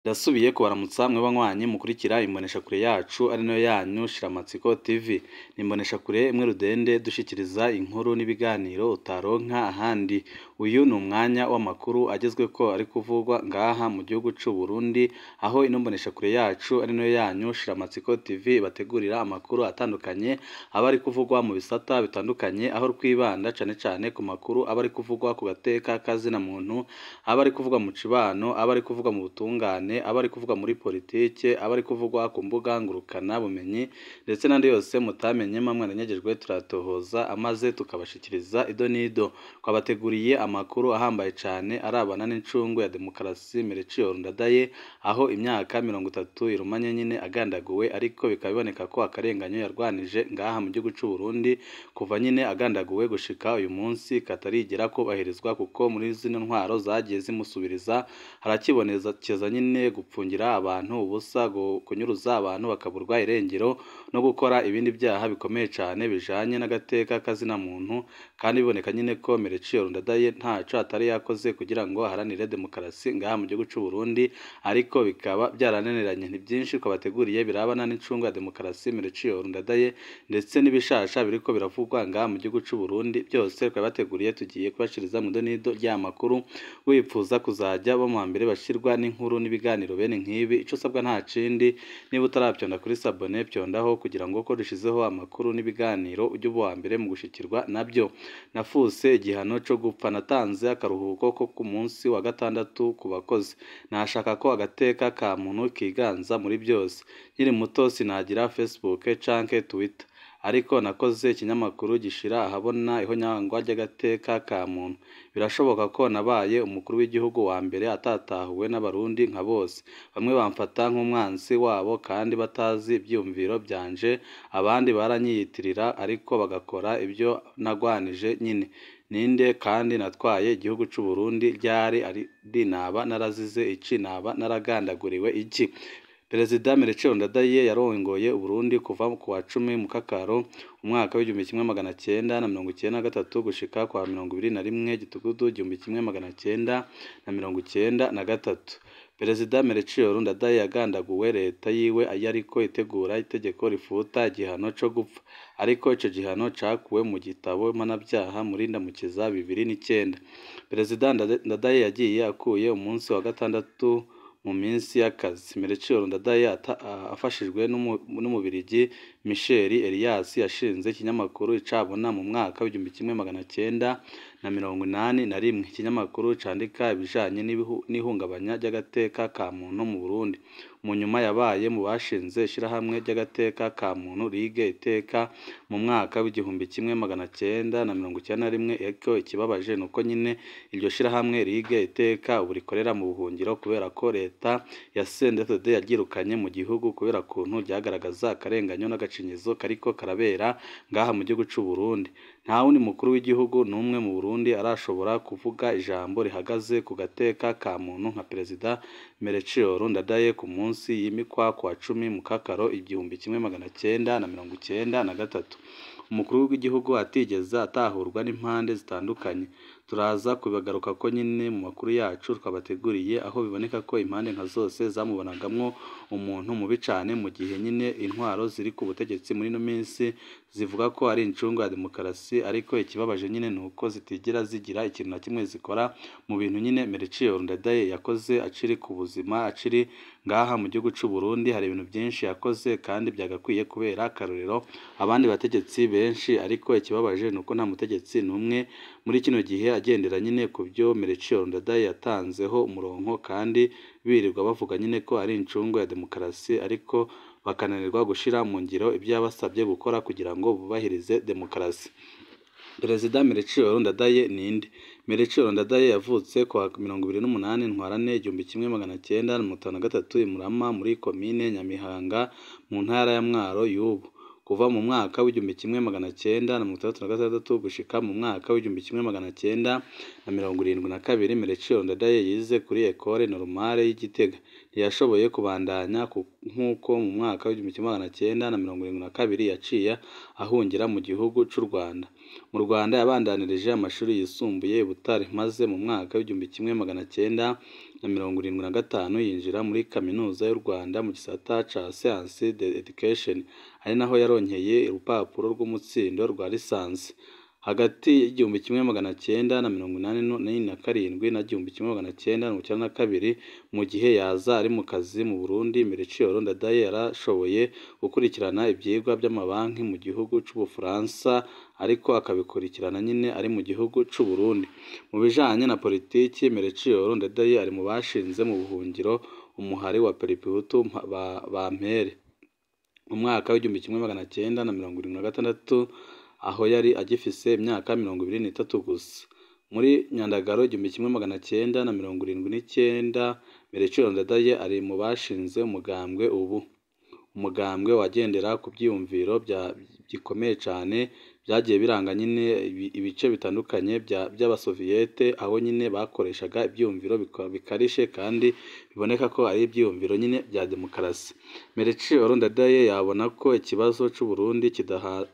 Ndasubiye kubaramutsa mwe banywanyi mukurikira imboneshakure yacu ari nayo yanyu Shiramatsiko TV. Ni imboneshakure imwe rudende dushikiriza inkuru n'ibiganiro utaronka ahandi. Uyu ni umwanya w'amakuru agezweko ari kuvugwa ngaha mu gihugu c'u Burundi, aho ino mboneshakure yacu ari nayo yanyu Shiramatsiko TV bategurira amakuru atandukanye aba ari kuvugwa mu bisata bitandukanye, aho twibanda cane cane ku makuru aba ari kuvugwa ku gateka kazina muntu, aba ari kuvugwa mu cibano, aba ari kuvugwa mu butungane, aba ari kuvugwa muri politike, aba ari kuvugwa ku mbuga ngurukana bumenyi ndetse n'andi yose mutamenye mwaranyagejwe turatohoza amaze tukabashikiriza ido n'ido. Twabateguriye amakuru ahambaye cane arabana n'incungu ya demokarasi Melchior Ndadaye, aho imyaka 30 irumanye nyine agandaguwe, ariko bikaba biboneka ko akarenganyo yarwanije ngaha mu gihugu c'u Burundi kuva nyine agandaguwe gushika uyu munsi katarigera kubahirizwa, kuko muri zino ntwaro zagiye zimusubiriza harakibonekeza nyine gupfungira abantu ubusa, kunyuruza abantu bakaburwa irengero no gukora ibindi byaha bikomeye cane bijanye n'agateka kazina muntu, kandi biboneka nyine ko Melchior Ndadaye ntaco atari yakoze kugira ngo aharanire demokarasi ngaha mu gihugu c'u Burundi, ariko bikaba byarananiranye. Ni byinshi twabateguriye birabana n'incungu ya demokarasi Melchior Ndadaye ndetse n'ibishasha biriko biravugwa ngaha mu gihugu c'u Burundi, byose twabateguriye tugiye kubashiriza mu donido ry'amakuru. Wipfuza kuzajya bo mu mbere bashirwa n'inkuru n'ibiganiro bene nk'ibi, ico usabwa nta kindi, niba utaravyonda kuri sabone vyondaho kugira ngo ko dushizeho amakuru n'ibiganiro ujye uba uwa mbere mu gushikirwa nabyo. Nafuse igihano co gupfa, natanze akaruhuko ko ku munsi wa gatandatu ku bakozi. Nashaka ko agateka ka muntu kiganza muri byose. Nkiri muto sinagira Facebook canke Twitter, ariko nakoze ikinyamakuru gishira ahabona ihonyangwa ry'agateka ka muntu. Birashoboka ko nabaye umukuru w'igihugu wa mbere atatahuwe n'abarundi nka bose. Bamwe bamfata nk'umwansi wabo kandi batazi ivyiyumviro vyanje, abandi baranyiyitirira ariko bagakora ibyo nagwanije nyine. Ninde kandi natwaye igihugu c'u Burundi ryari ari naba narazize iki, naba naragandaguriwe iki? Perezida Melchior Ndadaye yarongoye Uburundi kuva ku wa 10 Mukakaro umwaka w'1993 gushika kwa 21 Gitugudu 1993. Perezida Melchior Ndadaye yagandaguwe leta yiwe yariko itegura itegeko rifuta igihano co gupfa, ariko ico gihano cakuwe mu gitabo mpanavyaha muri Ndamukiza 2009. Perezida Ndadaye yagiye akuye umunsi wa gatandatu mu minsi y'akazi. Melchior Ndadaye afashijwe n'umubirigi Michel Elias yashinze ikinyamakuru Icabona mu mwaka w'1981, ikinyamakuru candika ibijanye n'ihungabanya ry'agateka ka muntu mu Burundi. Mu nyuma yabaye mu bashinze ishirahamwe ry'agateka ka muntu Ligue Iteka mu mwaka w'1991, ariko ikibabaje nuko nyine iryo shirahamwe Ligue Iteka ubu rikorera mu buhungiro kubera ko leta ya CNDD yaryirukanye mu gihugu kubera kuntu ryagaragaza akarenganyo n'agacinyizo kariko karabera ngaha mu gihugu c'u Burundi. Nta wundi mukuru w'igihugu n'umwe mu Burundi arashobora kuvuga ijambo rihagaze ku gateka ka muntu nka Perezida Melchior Ndadaye ku munsi yimikwa kwa 10 Mukakaro 1993. Umukuru w'igihugu atigeze atahurwa n'impande zitandukanye. Turaza kubagaruka ko nyine mu makuru yacu twabateguriye, aho biboneka ko impande nka zose zamubonagamwo umuntu mubi cane, mu gihe nyine intwaro ziri ku butegetsi muri ino minsi zivuga ko ari incungu ya demokarasi, ariko ikibabaje nyine nuko zitigera zigira ikintu na kimwe zikora mu bintu nyine Melchior Ndadaye yakoze akiri ku buzima, akiri ngaha mu gihugu c'u Burundi. Hari ibintu byinshi yakoze kandi byagakwiye kubera akarorero abandi bategetsi benshi, ariko ikibabaje nuko nta mutegetsi n'umwe muri kino gihe agendera nyine ku byo Melchior Ndadaye yatanzeho umurongo, kandi birirwa bavuga nyine ko ari incungu ya demokarasi, ariko bakananirwa gushira mu ngiro ibyo yabasabye gukora kugira ngo bubahirize demokarasi. Perezida Melchior Ndadaye ninde? Melchior Ndadaye yavutse ku wa 28 Ntwarante 1953 i Murama muri komine Nyamihanga mu ntara ya Mwaro y'ubu. Kuva mu mwaka w'1966 gushika mu mwaka w'1972 Melchior Ndadaye yize kuri Ecole Normale y'i Gitega. Ntiyashoboye kubandanya nk'uko mu mwaka w'1972 yaciye ahungira mu gihugu c'u Rwanda. Mu Rwanda yabandanirije amashuri yisumbuye i Butare, maze mu mwaka na 75 yinjira muri Kaminuza y'u Rwanda mu gisata ca Science de Education, ari naho yaronkeye urupapuro rw'umutsindo rwa lisansi. Hagati y'1987 na 1992, mu gihe yaza ari mu kazi mu Burundi, Melchior Ndadaye yarashoboye gukurikirana ivyigwa vy'amabanki mu gihugu c'Ubufaransa, ariko akabikurikirana nyine ari mu gihugu c'u Burundi. Mu bijanye na politiki, Melchior Ndadaye ari mu bashinze mu buhungiro umuhari wa Palipehutu Bampere mu mwaka w'1976, aho yari agifise imyaka 23 gusa. Muri Nyandagaro 1979, Melchior Ndadaye ari mu bashinze umugambwe ubu, umugambwe wagendera ku vyiyumviro bikomeye cane vyagiye biranga nyine ibice bitandukanye vy'abasoviyete, aho nyine bakoreshaga ivyiyumviro bikarishe kandi biboneka ko ari ivyiyumviro nyine vya demokarasi. Melchior Ndadaye yabona ko ikibazo c'u Burundi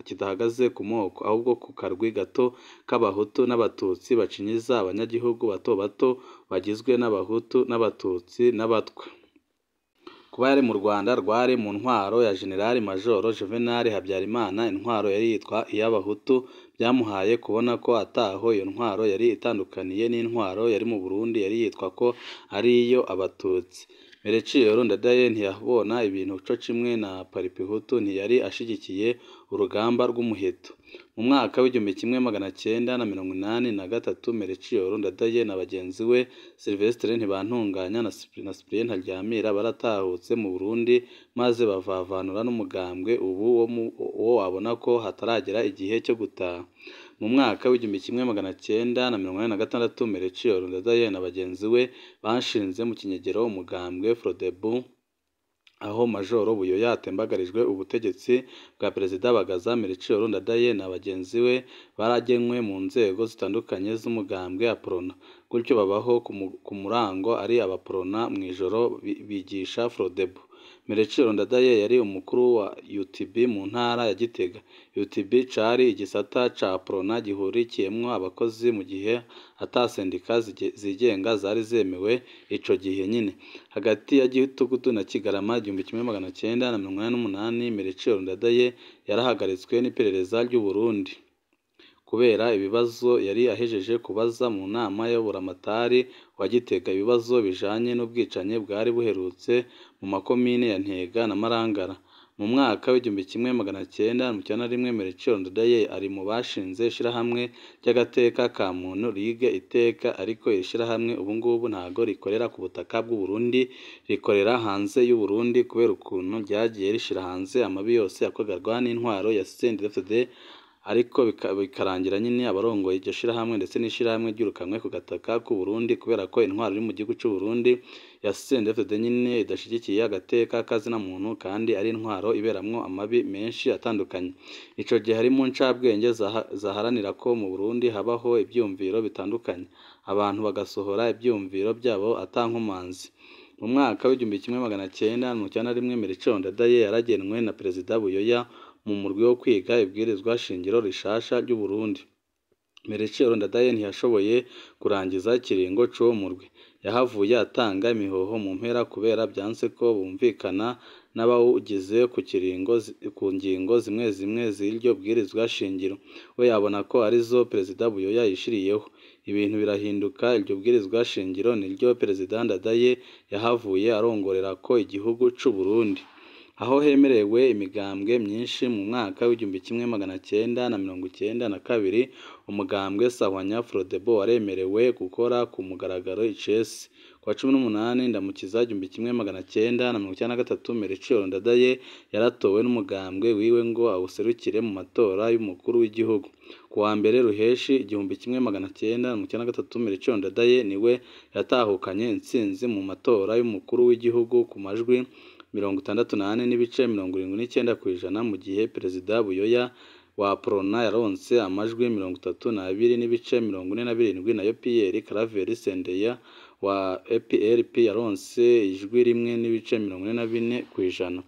kidahagaze ku moko, ahubwo ku karwi gato k'abahutu n'abatutsi bacinyiza abanyagihugu bato bato bagizwe n'abahutu n'abatutsi n'abatwa. Kuba yari mu Rwanda rwari mu ntwaro ya General Major Juvenal Habyarimana, intwaro yari yitwa iy'abahutu, byamuhaye kubona ko ataho iyo ntwaro yari itandukaniye n'intwaro yari mu Burundi yari yitwa ko ari iyo abatutsi. Melchior Ndadaye ntiyabona ibintu co kimwe na Palipehutu, ntiyari ashigikiye urugamba rw'umuheto. Mu mwaka w'1983, Melchior Ndadaye na bagenzi we Sylvestre Ntibantunganya na Cyprien Ntaryamira baratahutse mu Burundi, maze bavavanura n'umugambwe ubu wo wabona ko hataragera igihe cyo gutaha. Mu mwaka w'1986, Melchior Ndadaye na bagenzi we bashinze mu kinyegero umugambwe Frodebu, aho Majoro Buyoya atembagarijwe ubutegetsi bwa Perezida Bagaza. Melchior Ndadaye na bagenzi we baragenwe mu nzego zitandukanye z'umugambwe Aprona, gutyo babaho ku murango ari abaprona, mw'ijoro bigisha Frodebu. Melchior Ndadaye yari umukuru wa UTB mu ntara ya Gitega. UTB cari igisata ca Aprona gihurikiyemwo abakozi mu gihe ata sendika zigenga zari zemewe ico gihe nyine. Hagati ya Gitugutu na Kigarama 1988, Melchior Ndadaye yarahagaritswe n'iperereza ry'u Burundi kubera ibibazo yari ahejeje kubaza mu nama y'uburamatari wa Gitega, ibibazo bijanye n'ubwicanyi bwari buherutse mu makomine ya Ntega na Marangara. Mu mwaka w'1991, Melchior Ndadaye ari mu bashinze ishirahamwe ry'agateka ka muntu Ligue Iteka, ariko iri shirahamwe ubungubu ntago rikorera ku butaka bw'u Burundi, rikorera hanze y'u Burundi kubera ukuntu ryagiye rishira hanze amabi yose yakorwaga n'intwaro ya CNDD-FDD, ariko bikarangira nyine abarongoye iryo shirahamwe ndetse n'ishirahamwe ryirukanwe ku gataka k'u Burundi kubera ko intwaro iri mu gihugu c'u Burundi ya CNDD-FDD nyine idashigikiye agateka kazina muntu, kandi ari intwaro iberamwo amabi menshi atandukanye. Ico gihe harimo ncabwenge zaharanira ko mu Burundi habaho ivyiyumviro bitandukanye, abantu bagasohora ivyiyumviro vyabo ata nkomanzi. Mu mwaka w'1991, Melchior Ndadaye yaragenwe na Perezida Buyoya mu murwi wo kwiga ibwirizwa shingiro rishasha ry'u Burundi. Melchior Ndadaye ntiyashoboye kurangiza ikiringo c'uwo murwi, yahavuye atanga imihoho mu mpera kubera vyanse ko bumvikana n'abawugize ku ngingo zimwe zimwe z'iryo bwirizwa shingiro, we yabona ko arizo Perezida Buyoya yishiriyeho. Ibintu birahinduka, iryo bwirizwa shingiro niryo Perezida Ndadaye yahavuye arongorerako igihugu c'u Burundi, aho hemerewe imigambwe myinshi. Mu mwaka w'1992, umugambwe Sahwanya Frodebu waremerewe gukora ku mugaragaro icese. Ku wa 18 Ndamukiza 1993, Melchior Ndadaye yaratowe n'umugambwe wiwe ngo awuserukire mu matora y'umukuru w'igihugu. Ku wa mbere Ruheshi 1993, Melchior Ndadaye niwe yatahukanye intsinzi mu matora y'umukuru w'igihugu ku majwi 64.79%, mu gihe Perezida Buyoya wa Aprona yaronse amajwi 32.47, nayo Pierre Claver Sendeye wa EPRP yaronse ijwi 1.44%.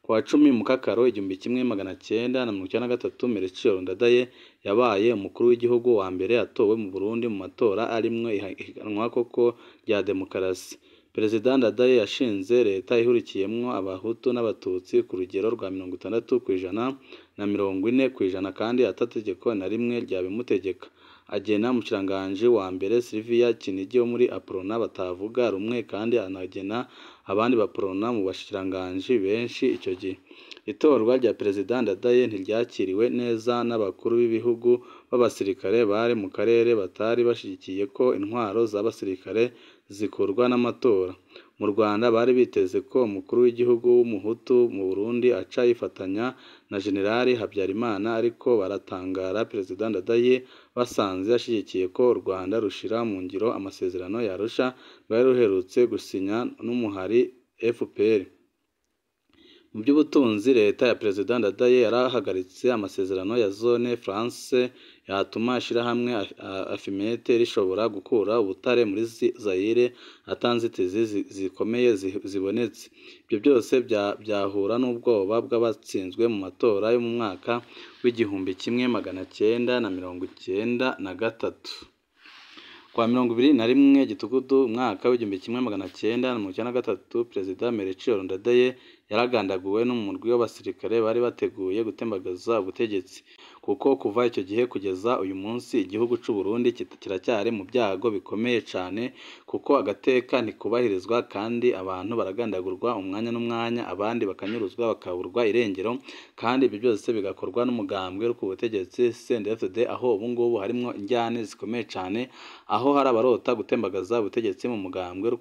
Ku wa 10 Mukakaro 1993 Melchior Ndadaye yabaye umukuru w'igihugu wa mbere atowe mu Burundi mu matora arimwo ihiganwa koko rya demokarasi. Perezida Ndadaye yashinze leta ihurikiyemwo abahutu n'abatutsi ku rugero rwa 60% na 40% kandi atategeko na rimwe ryabimutegeka. Agena umushikiranganji wa mbere Sylvia Kinigi wo muri Aprona batavuga rumwe kandi anagena abandi baprona mu bashikiranganji benshi icyo gihe. Itorwa rya Perezida Ndadaye ntiryakiriwe neza n'abakuru b'ibihugu b'abasirikare bari mu karere batari bashigikiye ko intwaro z'abasirikare zikorwa n'amatora. Mu Rwanda bari biteze ko umukuru w'igihugu w'umuhutu mu Burundi aca yifatanya na Jenerali Habyarimana ariko baratangara Perezida Ndadaye basanze ashyigikiye ko u Rwanda rushira mu ngiro amasezerano ya Arusha rwari ruherutse gusinya n'umuhari FPR. Mu by'ubutunzi leta ya Perezida Ndadaye yarahagaritse amasezerano ya Zone France yatuma ishirahamwe Afimete rishobora gukura ubutare muri Zaire ata nzitizi zikomeye zibonetse. Ibyo byose byahura n'ubwoba bw'abatsinzwe mu matora yo mu mwaka w'1993. Ku wa 21 Gitugutu umwaka w'1993 Perezida Melchior Ndadaye yaragandaguwe n'umurwi w'abasirikare bari bateguye gutembagaza ubutegetsi, kuko kuva icyo gihe kugeza uyu munsi igihugu c'u Burundi kiracyari mu byago bikomeye cane, kuko agateka ntikubahirizwa kandi abantu baragandagurwa umwanya n'umwanya, abandi bakanyuruzwa bakaburwa irengero, kandi ibyo byose bigakorwa n'umugambwe uri ku butegetsi CNDD-FDD, aho ubu ngubu harimwo injyane zikomeye cane, aho hari abarota gutembagaza ubutegetsi mu mugambwe uri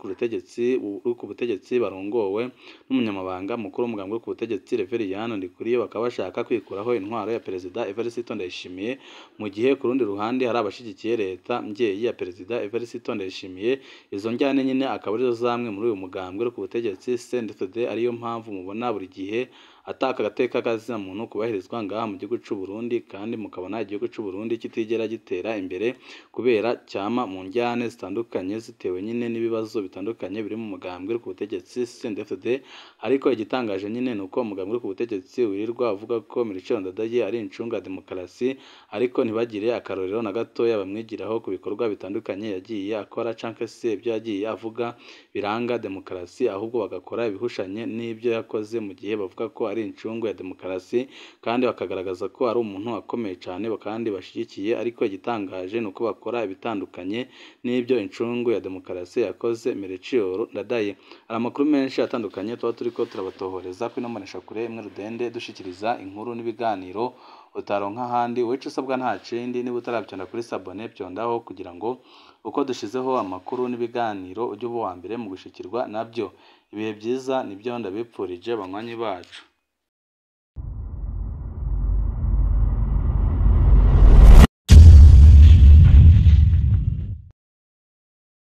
ku butegetsi barongowe n'umunyamabanga mukuru w'umugambwe uri ku butegetsi Reveriyani Ndikuriyo, bakaba bashaka kwikuraho intwaro ya Perezida Evariste Ndayishimiye, mu gihe ku rundi ruhande hari abashigikiye leta mvyeyi ya Perezida Evariste Ndayishimiye. Izo njyane nyine akaba arizo zamwe muri uyu mugambwe uri ku butegetsi CNDD-FDD, ariyo mpamvu mubona buri gihe ataka agateka kazina muntu kubahirizwa ngaha mu gihugu c'u Burundi, kandi mukabona igihugu c'u Burundi kitigera gitera imbere kubera cyama mu njyane zitandukanye zitewe nyine n'ibibazo bitandukanye biri mu mugambwe uri ku butegetsi CNDD-FDD. Ariko igitangaje nyine ni uko umugambwe uri ku butegetsi wirirwa avuga ko Melchior Ndadaye ari incunga ya demokarasi, ariko ntibagire akarorero na gatoya bamwigiraho ku bikorwa bitandukanye yagiye akora canke se ibyo yagiye avuga biranga demokarasi, ahubwo bagakora ibihushanye n'ibyo yakoze mu gihe bavuga ko ari incungu ya demokarasi, kandi bakagaragaza ko ari umuntu akomeye cane kandi bashigikiye, ariko igitangaje ni uko bakora ibitandukanye n'ibyo incungu ya demokarasi yakoze Melchior Ndadaye. Hari amakuru menshi atandukanye tuba turiko turabatohoreza kuri ino mboneshakure imwe rudende, dushikiriza inkuru n'ibiganiro utaronka ahandi. Wowe ico usabwa nta kindi, niba utaravyonda kuri sabone vyondaho kugira ngo uko dushizeho amakuru n'ibiganiro ujye uba uwa mbere mu gushikirwa nabyo. Ibihe byiza nibyo ndabipfurije banywanyi bacu.